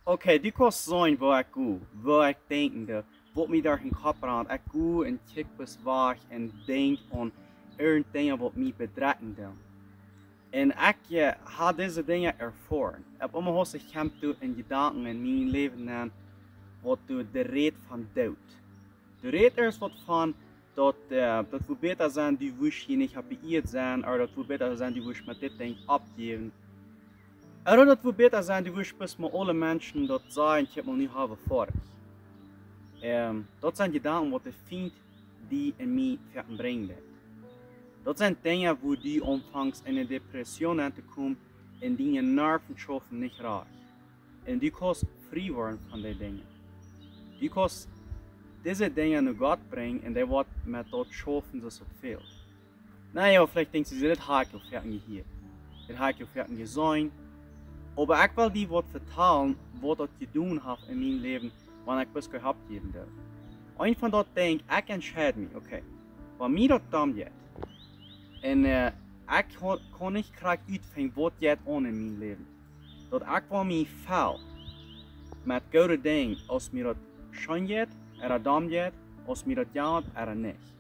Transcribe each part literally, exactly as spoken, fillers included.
Okay, du kaust seenen, woo ekj go, woo ekj denkjen doo, waut mie derch dän Kopp rant. Ekj go un kjikj bloos wajch un denkj aun irjent Dinja, waut mie bedrekjen doonen. Un ekj, äh, hab dise Dinja erfoaren. Opp eemol haud ekj kjemt doa een Jedanken en mien Läwen nenn, waut doa de Räd von Doot. De Räd es waut von, daut, äh, daut wudd bäta sennen, du wurscht hia nich opp de Ieed sennen, ooda daut wudd bäta sennen, du wurscht met dit Dinkj oppjäwen. Ooda daut wudd bäta sennen, du wurscht bloos met aule Menschen daut sajen, ekj hab mol nu halwe foadich. Ähm, daut sent Jedanken, waut de Fient die un mie foaken brinjen deit. Daut sent Dinja, wua du aunfangst en eene Depression auntokomen un diene Nerven schaufen nich rajcht. Un du kaust frie woaren von dee Dinja. Du kaust dise Dinja no Gott brinjen un dee woat met daut schaufen, soo aus daut fält. Na jo, veleicht denkjst du, dit hab ekj aul foaken jehieet. Dit hab ekj aul foaken jeseenen. Oba ekj well die waut vetalen, waut daut jedonen haft en mien Läwen, wan ekj bloos kjeem oppjäwen doo. Eent von daut Dinkj, ekj entscheid mie, okay, wan mie daut domm jeit, un, äh, ekj kaun, kaun nich krakjt utfinjen, waut jeit aun en mien Läwen. Daut ekj woa mie fellen met goode Dinja, aus mie daut scheen jeit, ooda domm jeit, aus mie daut jankat ooda nich.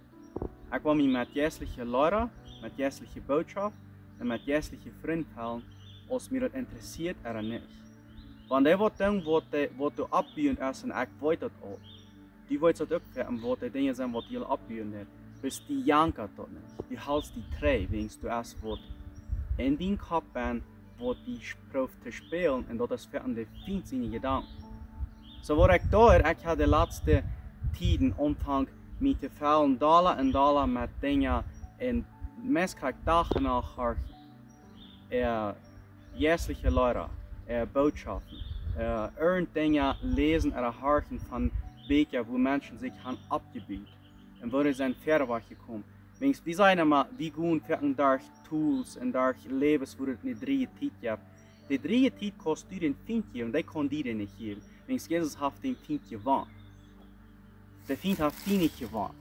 Ekj woa mie met jeistliche Liera, met jeistliche Bootschoft un met jeistliche Frind fellen, aus mie daut interessieet ooda nich. Wan dee waut doonen, waut dee, waut doa oppbuend es, un ekj weet daut aul. Du weetst daut uk, waut dee Dinja sent, waut die aul oppbuend sent. Bloos die jankat daut nich. Du halst die trigj, wiels du hast waut en dien Kopp benn, waut die prooft to spälen, un daut es foaken de Fient siene Jedanken. Soo waut ekj doo, ekj hab de latste Tieden aunjefongen, mie to fellen, dolla un dolla met Dinja, un meist krakjt Dach un Nacht horchen, äh, jeistliche Liera, äh, Bootschoften, äh, irjent Dinja läsen ooda horchen von Bieekja, wua Menschen sikj han oppjebuut un wua see sent wieda wajchjekomen. Wiels wie sajen emma, wie gonen foaken derch Tools un derch Läwes, wua et ne drieeje Tiet jeft. De drieeje Tiet kaust du dän Fient jäwen, dee kaun die dee nich jäwen. Wiels Jesus haft dän Fient jewonnen. De Fient haft die nich jewonnen.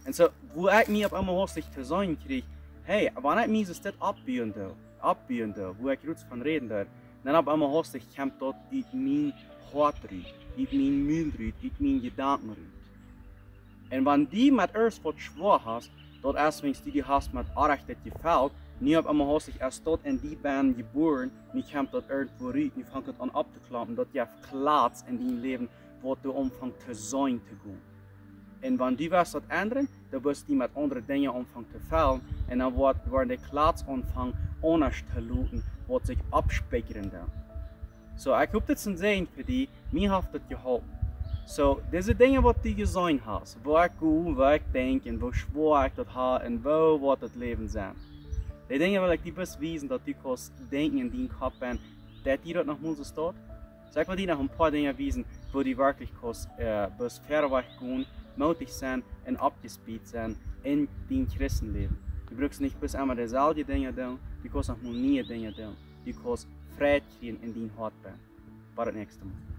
Un soo, wua ekj mie opp eemol haustich to seenen kjrieech, hey, wan ekj mie soo dit oppbuen doo, oppbuen doo, wua ekj rut von räden doo, dan opp eemol haustich kjemt daut ut mien Hoat rut, ut mien Mul rut, ut miene Jedanken rut. Un wan du met irjent waut schwoa hast, daut es, wan du die hast met Orrajcht jefelt, nu opp eemol haustich es daut en die benn jebuaren, nu kjemt daut irjentwua rut, nu fangt daut aun opptoklompen, daut jeft Kjlatz en dien Läwen, waut du aunfangst to seenen to gonen. Un wan du woascht daut endren, dan woascht du die met aundre Dinja aunfangen to fellen, un dan woat, woaren de Kjlatz aunfangen aundasch to loten, waut sikj oppspikjren dan. Soo, ekj hop, dit es een Säajen fa die, mie haft daut jeholpen. Soo, dise Dinja, waut du jeseenen hast, woo ekj go, woo ekj denkj un woo schwoa ekj daut hab un woo woat daut Läwen sennen. Dee Dinja well ekj die bloos wiesen, daut du kaust denkjen en dien Kopp benn, daut die daut noch mol soo steit. Soo, ekj well die noch een poa Dinja wiesen, woo du werkjlich kaust, äh, bloos wieda wajch gonen, mootich sennen un oppjespiet sennen en dien Christenläwen. Du brukst nich bloos emma deeselwje Dinja doonen, du kaust noch mol niee Dinja doonen. Du kaust Fräd kjrieen en dien Hoat benn. Bat daut näakjste Mol.